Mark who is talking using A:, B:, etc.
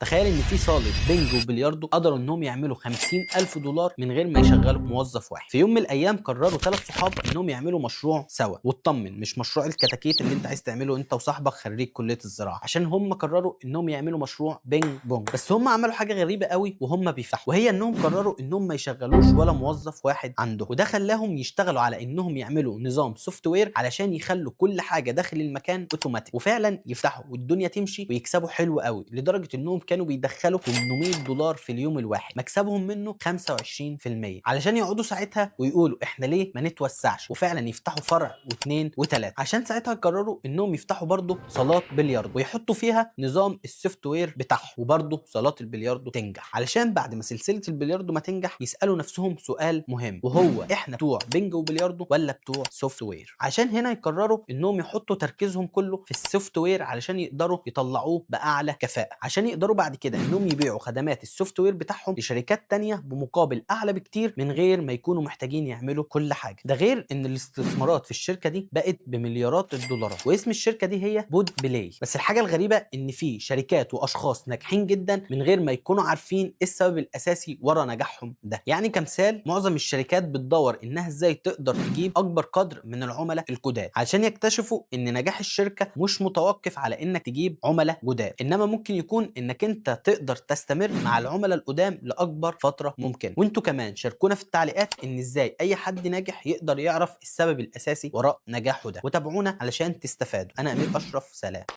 A: تخيل ان في صاله بينج وبلياردو قدروا انهم يعملوا 50,000 دولار من غير ما يشغلوا موظف واحد. في يوم من الايام قرروا 3 صحاب انهم يعملوا مشروع سوا، واطمن مش مشروع الكتاكيت اللي انت عايز تعمله انت وصاحبك خريج كليه الزراعة، عشان هم قرروا انهم يعملوا مشروع بينج بونج. بس هم عملوا حاجة غريبة قوي وهم بيفتحوا، وهي انهم قرروا انهم ما يشغلوش ولا موظف واحد عندهم، وده خلاهم يشتغلوا على انهم يعملوا نظام software علشان يخلوا كل حاجة داخل المكان اوتوماتيك، وفعلا يفتحوا والدنيا تمشي ويكسبوا حلو قوي، لدرجة انهم كانوا بيدخلوا 800 دولار في اليوم الواحد، مكسبهم منه 25%، علشان يقعدوا ساعتها ويقولوا احنا ليه ما نتوسعش، وفعلا يفتحوا فرع واثنين وثلاثة. عشان ساعتها قرروا انهم يفتحوا برضه صالات بلياردو ويحطوا فيها نظام ال software بتاعهم، وبرضه صالات البلياردو تنجح. علشان بعد ما سلسلة البلياردو ما تنجح يسالوا نفسهم سؤال مهم، وهو احنا بتوع بينج وبلياردو ولا بتوع software؟ عشان هنا يقرروا انهم يحطوا تركيزهم كله في ال software علشان يقدروا يطلعوه باعلى كفاءة، عشان يقدروا بعد كده انهم يبيعوا خدمات ال software بتاعهم لشركات تانية بمقابل اعلى بكتير من غير ما يكونوا محتاجين يعملوا كل حاجة. ده غير ان الاستثمارات في الشركة دي بقت بمليارات الدولارات، واسم الشركة دي هي Podplay. بس الحاجة الغريبة ان في شركات واشخاص ناجحين جدا من غير ما يكونوا عارفين ايه السبب الاساسي ورا نجاحهم ده. يعني كمثال، معظم الشركات بتدور انها ازاي تقدر تجيب اكبر قدر من العملاء الجداد، عشان يكتشفوا ان نجاح الشركة مش متوقف على انك تجيب عملاء جداد، انما ممكن يكون انك انت تقدر تستمر مع العملاء القدام لاكبر فترة ممكنة. وانتوا كمان شاركونا في التعليقات ان ازاي اي حد ناجح يقدر يعرف السبب الاساسي وراء نجاحه ده، وتابعونا علشان تستفادوا. انا امير اشرف، سلام.